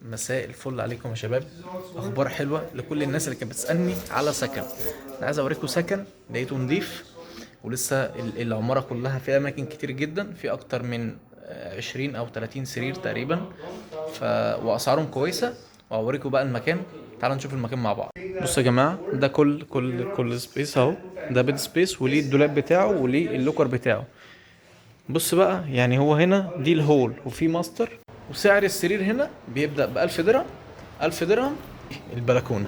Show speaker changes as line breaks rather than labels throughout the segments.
مساء الفل عليكم يا شباب. اخبار حلوة لكل الناس اللي كانت بتسالني على سكن. انا عايز اوريكم سكن لقيته نضيف، ولسه العمارة كلها فيها اماكن كتير جدا، في اكتر من 20 او 30 سرير تقريبا، واسعارهم كويسة. وهوريكم بقى المكان، تعالوا نشوف المكان مع بعض. بصوا يا جماعة، ده كل space اهو، ده bed space وليه الدولاب بتاعه وليه ال locker بتاعه. بص بقى، هو هنا دي ال hall وفي ماستر، وسعر السرير هنا بيبدأ ب1000 درهم. 1000 درهم. البلكونة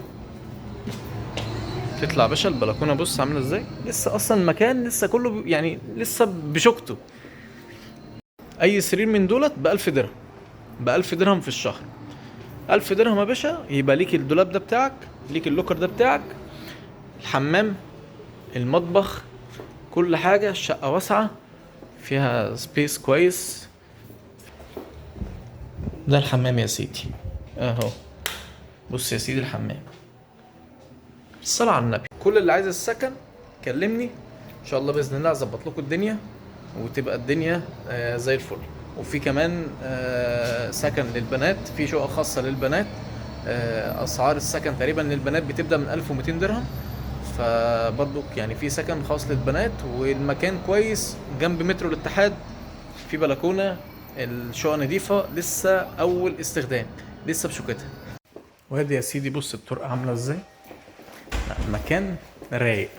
تطلع باشا، البلكونة بص عاملة ازاي، لسه اصلا المكان لسه كله لسه بشوكته. اي سرير من دولت ب1000 درهم، ب1000 درهم في الشهر. 1000 درهم يا باشا، يبقى ليك الدولاب ده بتاعك، ليك ال locker ده بتاعك، الحمام، المطبخ، كل حاجة. الشقة واسعة، فيها space كويس. ده الحمام يا سيدي اهو، بص يا سيدي الحمام. الصلاة على النبي. كل اللي عايز السكن كلمني ان شاء الله، باذن الله اظبط لكم الدنيا وتبقى الدنيا زي الفل. وفي كمان سكن للبنات، في شقق خاصة للبنات. اسعار السكن تقريبا للبنات بتبدأ من 1200 درهم، فبرضو في سكن خاص للبنات، والمكان كويس جنب مترو الاتحاد، في بلكونة، الشقة نظيفة، لسه أول استخدام، لسه بشوكتها. وادي يا سيدي بص الطرقة عاملة ازاي، لا مكان رايق.